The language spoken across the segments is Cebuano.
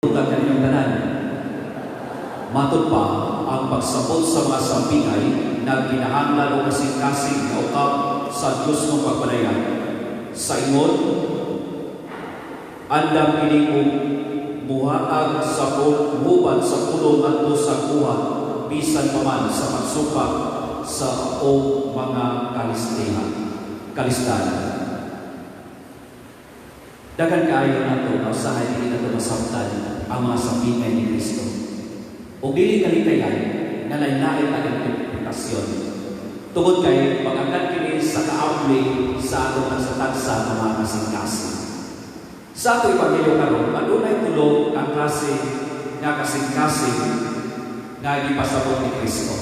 Buntag kaninyong tanan. Matod pa, ang pagsabot sa mga sampingay nagkinahanglan og kasing-kasing nga ukab sa Dios mong pagpadayag. Sa ingon, andam kini og muhatag sa muhubad sa pulong ngadto sa buhat bisan pa man sa pagsupak sa o mga kalistihan. Kalisdan. Daghan kaayo nato nga usahay dili nato masabtan ang mga sampingay ni Kristo. O dili kalikayan nga lain-lain ang interpretasyon. Tungod kay pag-agad kini sa kaabli sa atong tagsa-tagsa nga mga kasing-kasing. Sa ato Ebanghelyo karon, adunay tulo ka klase nga kasing-kasing nga gipasabot ni Kristo.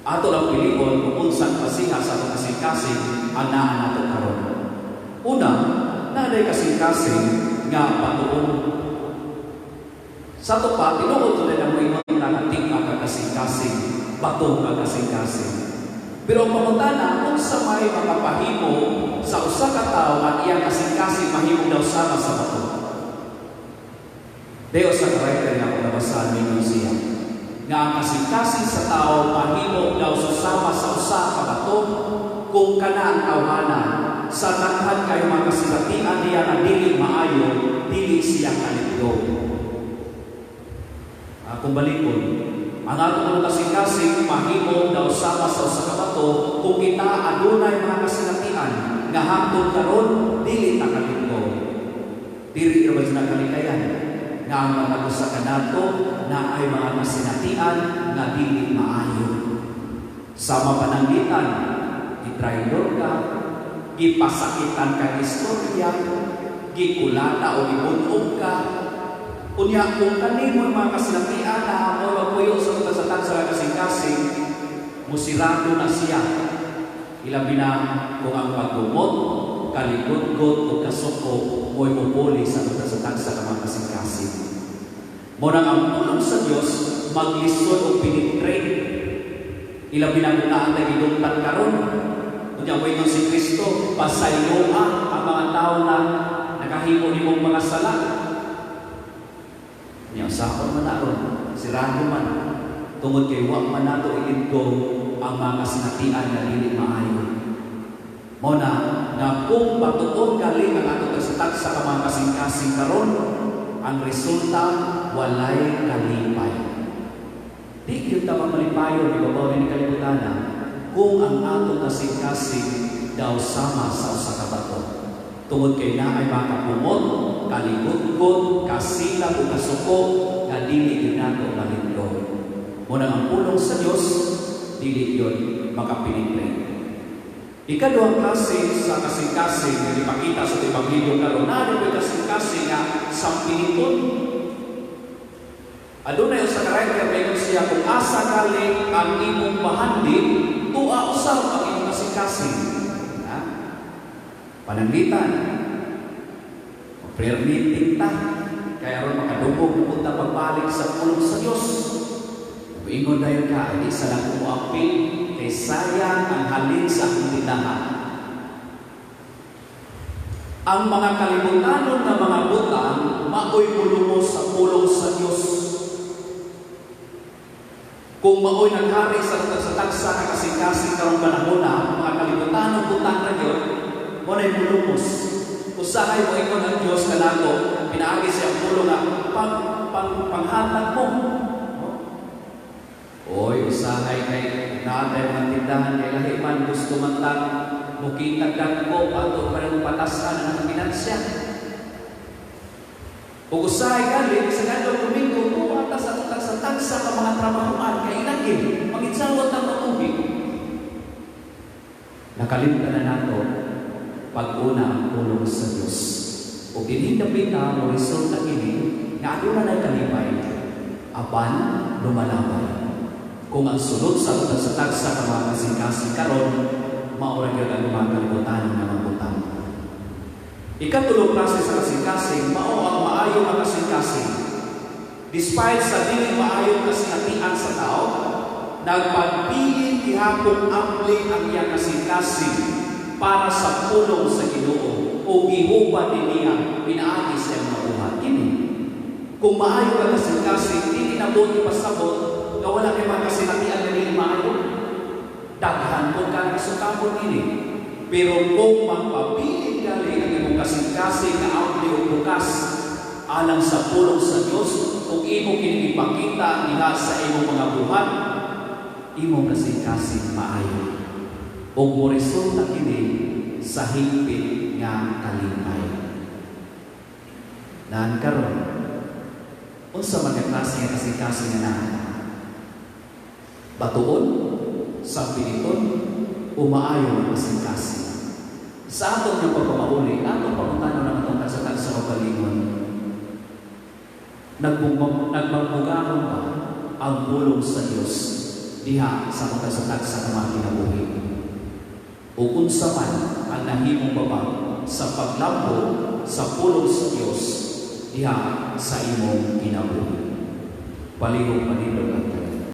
Ato lang pilion kung unsang klasiha sa atong kasing-kasing ang naa nato karon. Una, naa kasing-kasing nga patuon. Sa ato pa, tinuod to ang moingon nga tig ka kasing-kasing, bato ka kasing-kasing. Pero ang pangutana, unsa may makapahimo sa usa ka tawo ang iyang kasing-kasing mahimong daw sama sa bato? Deo sa karakter nga akong nabasahan, mingon siya nga ang kasing-kasing sa tao mahimo daw susama sa usa ka bato kung kana ang tawhana sa daghan kayo mga kasinatian niya nga dili maayo, dili siya ka-let go. Kung balikon, ang atong mga kasing-kasing mahimo daw sama sa usa ka bato kung kita adunay mga kasinatian nga hangtod karon dili ta ka-let go. Dili ra ba na kalikayan nga ang mga usa kanato na ay mga kasinatian nga dili maayo? Sama pananglitan, gitraidor ka, gipasakitan kag istorya, gikulata o gibunog ka. Unya kung kanimo mga kasinatian na mo magpuyo sa mga sa tagsa kasing-kasing, musirado na siya. Ilabi na kung ang pagkumot, kaligutgot o kasuko mo'y mupuli sa mga sa tagsa ka mga kasing-kasing. Mo nang ang pulong sa Dios maglisod og penetrate. Ilabi na kung naa tay gidungtan karon. Unya moingon si Kristo, pasayloa ang mga tao na nakahimo nimong mga sala. Nya usahon man na ron, sirado man. Tungod kay wa man nato i-let go ang mga kasinatian nga dili maayo. Mo na nga kung patuon gali ang atong tagsa ka mga kasing-kasing karon, ang resulta walay kalipay. Di gyud ta malipayon ibabaw ni kalibutan kung ang atong kasing-kasing daw sama sa usa ka bato. Tungod kay naay mga kapungot, kaligutgot, kasilag o kasuko nga dili gyud nato ma-let go. Mo nang ang pulong sa Dios dili gyud makapenetrate. Ikaduhang klase sa kasing-kasing nga gipakita sa Ebanghelyo karon, naa ko'y kasing-kasing nga sampiniton. Adunay usa ka writer, moingon siya, kung asa gali ang imong bahandi, tua usab ang imong kasing-kasing. Ha? Pananglitan, prayer meeting ta, kaya aron makadungog na punta pagbalik sa pulong sa Dios. Moingon dayon ka, "Di sa lang mo apil kay sayang ang halin sa akong tindahan." Ang mga kalibutanon nga mga butang maoy mulumos sa pulong sa Dios. Kung maoy naghari sa tagsa ka kasing-kasing karong panahon na, mga kalibutanon butang ra gyud, mo na'y mulumos. Usahay mo ingon ang Dios kanato, pinaagi siyang pulong nga panghatag mo. Oy, usahay kay naatay mga tindahan kay lahi man gusto man tang mukita dagko ato pa rin patasan ang pinansya. Ug usahay gali sa ngadtong Domingo tuwa ta sa tagsa tagsa ka mga trabahoan kay ilagi mangitsawat ang mabuhi. Nakalimtan na nato pag-una ang pulong sa Dios. Ug dinhi dapita mo resulta kini nga aduna nay kalipay apan lumalabay. Kung ang sulod sa atong sa tagsa ka mga kasing-kasing karon mao ra gyud ang mga kalibutan nga mga butang. Ikatulong klase sa kasing-kasing, mao ang maayo nga kasing-kasing. Despite sa dili maayong kasinatian sa tao, nagpabilin gihapon abli ang iyang kasing-kasing para sa pulong sa Ginoo o gihubad niya pinaagi sa iyang mga buhat. Kini. Kung maayo ka kasing-kasing, dili na mo ipasabot nga wala kay mga kasinatian nga dili maayo. Daghan kung ka kasukapon dili. Pero kung magpabilin gali ang imong kasing-kasing nga abli o bukas alang sa pulong sa Dios, kung imo kini ipakita diha sa imong mga buhat, imong kasing-kasing maayo. Ug mo resulta kini sa hingpit nga kalipay. Naan karon, unsa man nga klase nga kasing-kasing nga naa? Batuon, sampiliton, o maayo nga kasing-kasing? Sa atong nga pagpamauli, atong pangutana ng atong sa kaugalingon, nagmamugahon ba ang pulong sa Dios diha sa mga sa tagsa ng mga kinabuhi? O unsa man ang nahimong babag sa paglambo sa pulong sa Dios diha sa imong kinabuhi? Palihog manindog ang tanan.